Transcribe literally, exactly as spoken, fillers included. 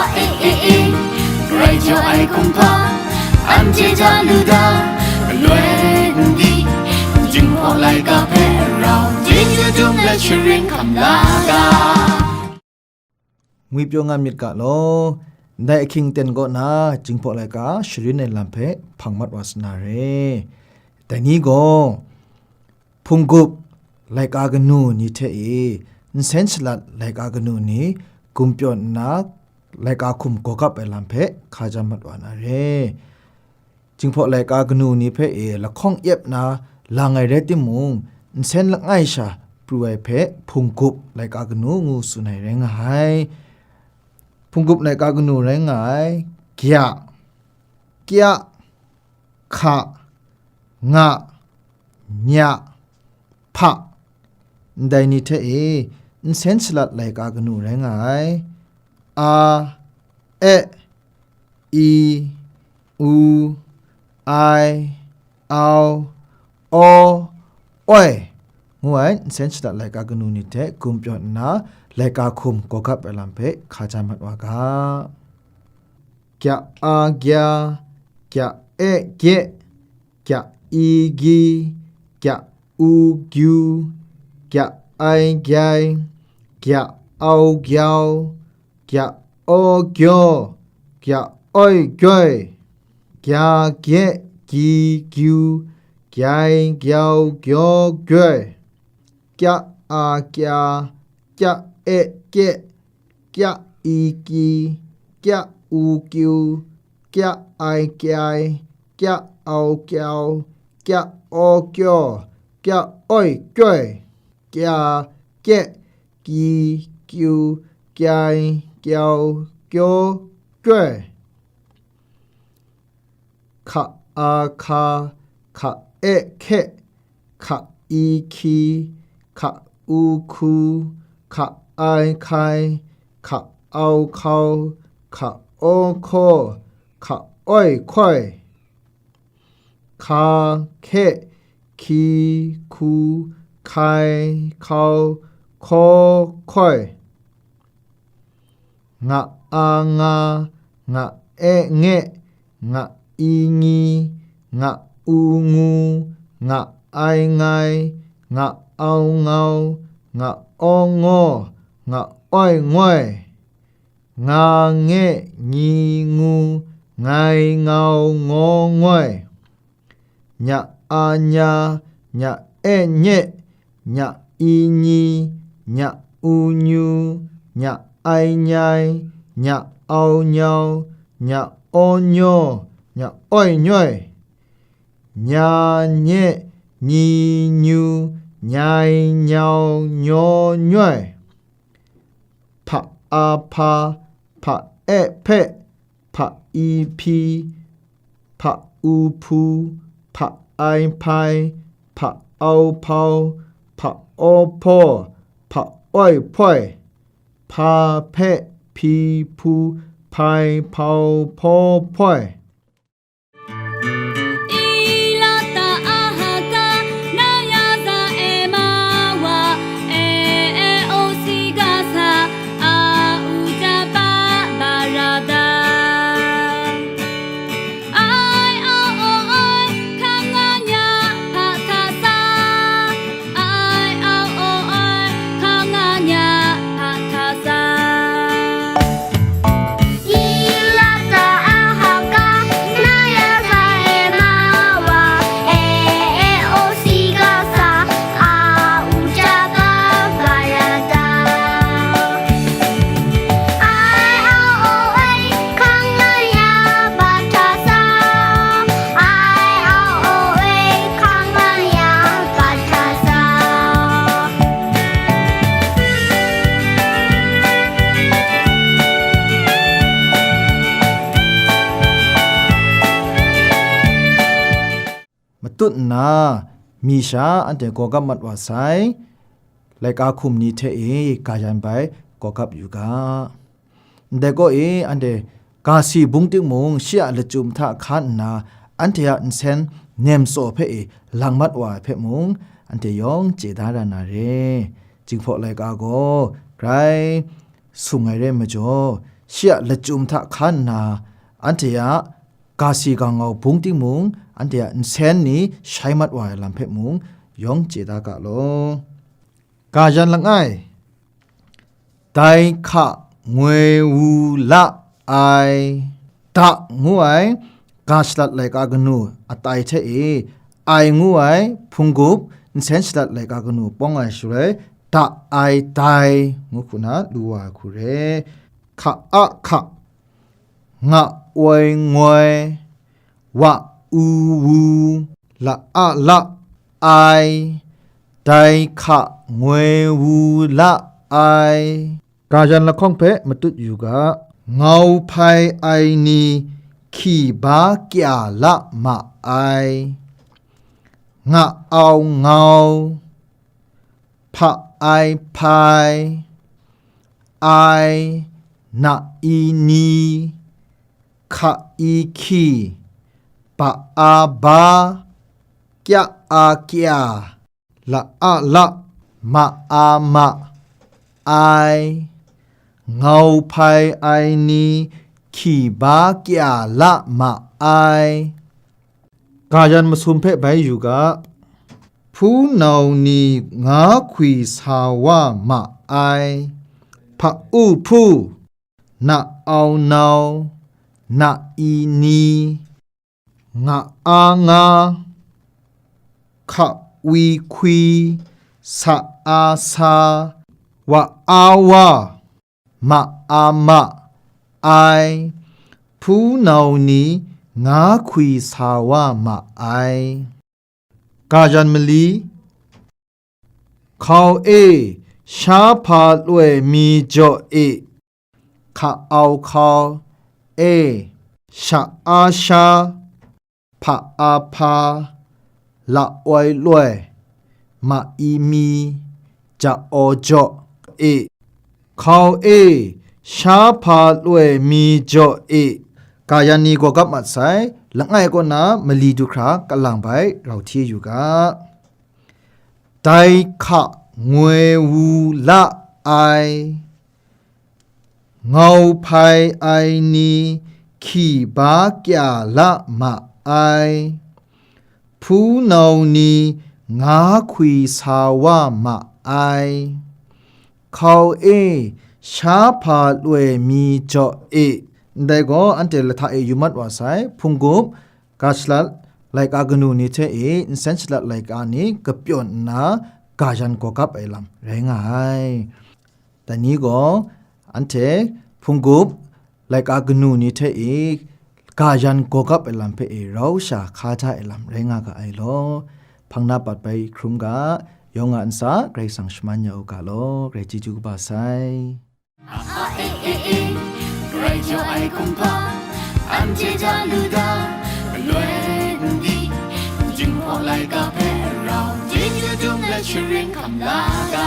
E, e, e, grai jaw ai kumhpa, anhte ja lu da, galoi n di, Jinghpaw laika hpe rau, chyeju dum let sharin hkam la ga. Ngwi pyaw nga myit ga law, ndai ahkying ten kaw na Jinghpaw laika sharin ai lam hpe hpang mat wa sa na re. Dai ni gaw, hpunggup laika kanu ni hte e, nsen shalat laika kanu ni gum pyawn nna, laika hkum gawgap ai lam hpe hka jam mat wa na re. Jinghpaw laika kanu ni hpe e lahkawng yep na lang ai rai timung, nsen langai sha pru ai hpe hpunggup laika kanu ngu tsun ai rai nga ai. Hpunggup laika kanu rai nga ai, gya, kya, hka, nga, nya, hpa, ndai ni hte e nsen shalat laika kanu rai nga ai. A, e, i, u, ai, au, aw, oi, ngu ai nsen shalat laika kanu ni hte gum pyawn nna, laika hkum gawgap ai lam hpe hka jam mat wa ga. Gya a gya, gya e gye, gya i gyi, gya u gyu, gya ai gyai, gya au gyau, gya aw gyaw, gya oi gyoi, gya gye gyi gyu, gyai gyau gyaw gyoi, kya a kya, kya e kye, kya i kyi, kya u kyu, kya ai kyai, kya au kyau, kya aw kyaw, kya oi kyoi, kya kye kyi kyu, kyai kyau kyaw kyoi. Hka a hka, hka e hke, hka i hki, hka u hku, hka ai hkai, hka au hkau, hka aw hkaw, hka oi hkoi. Hka, hke, hki, hku, hkai, hkau, hkaw, hkoi. Nga a nga, nga e nge, nga i ngi, nga u ngu, nga ai ngai, nga au ngau, nga aw ngaw, nga oi ngoi. Nga nge ngi ngu, ngai ngau ngaw ngoi. Nya a nya, nya e nye, nya i nyi, nya u nyu, nya ai nyai, nya au nyau, nya aw nyaw, nya oi nyoi. Nya nye, nyi nyu, nyai nyau, nyaw nyoi. Hpa a hpa, hpa e hpe, hpa i hpyi, hpa u hpu, hpa ai hpai, hpa au hpau, hpa aw hpaw, hpa oi hpoi, hpa hpe hpyi hpu, hpai hpau hpaw hpoi. Ilata ahaka, naya za emawa, e e o sigasa, a uja ba barada. Ai au o oi, kanganya patasa. Ai au o oi, hkang nga nya hpa hta sa. Ilata ahaka, naya za emawa, e e o sigasa, a uja ba barada. Ai au o oi, hkang nga nya hpa hta sa. Ai au o oi, hkang nga nya hpa hta sa. Matut nna, mi sha anhte gawgap mat wa sai, laika hkum ni hte e ga yan bai gawgap yu ga. Ndai kaw e, anhte ga si bung tikmung, shi a lachyum hta hkan nna, anhte a nsen nem tsaw hpe e lang mat wa ai hpe mung, anhte yawng chye da ra na re. Jinghpaw laika gaw grai sung ai re ai majaw, shi a lachyum hta hkan nna, anhte a ga si ga ngau bung timung, anhte a nsen ni shai mat wa ai lam hpe mung, yawng chye da ga law. Ga yan langai, dai hka ngoi wu la ai, da ngu ai, ga shalat laika kanu atai hte e, ai ngu ai, hpunggup, nsen shalat laika kanu pawng ai shaloi, da ai dai, ngu hku na lu wa ai hku re. Hka a hka, nga oi ngoi, wa u wu, la a la, ai, dai hka ngoi wu la ai. Ga yan lahkawng hpe matut yu ga, ngau hpai ai ni hki ba kya la ma ai, nga au ngau, hpa ai hpai, ai, na i ni, hka i hki, ba a ba, kya a kya, la a la, ma a ma, ai, ngau hpai ai ni hki ba kya la ma ai. Ga yan masum hpe bai yu ga, hpunau ni nga hkwi sa wa ma ai, hpa u hpu, na au nau, na i ni, nga a nga, hka wi hkwi, sa a sa, wa a wa, ma a ma, ai, hpunau ni nga hkwi sa wa ma ai. Ga yan mali, hkau e, sha hpa loi mi jaw e, hka au hkau, e, sha a sha, hpa a hpa, la oi loi, ma i mi, ja aw jaw, e, hkau e, sha hpa loi mi jaw e, ga yan ni gaw gap mat sai, langai kaw na mali du hkra kalang bai rau hti yu ga. Dai hka ngoi wu la ai, ngau hpai ai ni hki ba kya la ma ai, hpunau ni nga hkwi sa wa ma ai, hkau e, sha hpa loi mi jaw e, ndai gaw anhte lahta e yu mat wa sai, hpunggup, ga shalat laika kanu ni hte e nsen shalat laika ni kapyawn nna ga yan gaw gap ai lam rai nga ai. Dai ni gaw anhte hpunggup laika kanu ni hte e ga yan gaw gap ai lam hpe e rau sha hka ja ai lam rai nga ga ai law. Hpang na pat bai hkrum ga, yawng a ntsa Karai Kasang shaman ya u ga law, Karai chyeju kaba sai. A, a, e, e, e, Karai jaw ai kumhpa, anhte ja lu da, galoi n di, jinghpaw laika hpe rau, chyeju dum let sharin hkam la ga.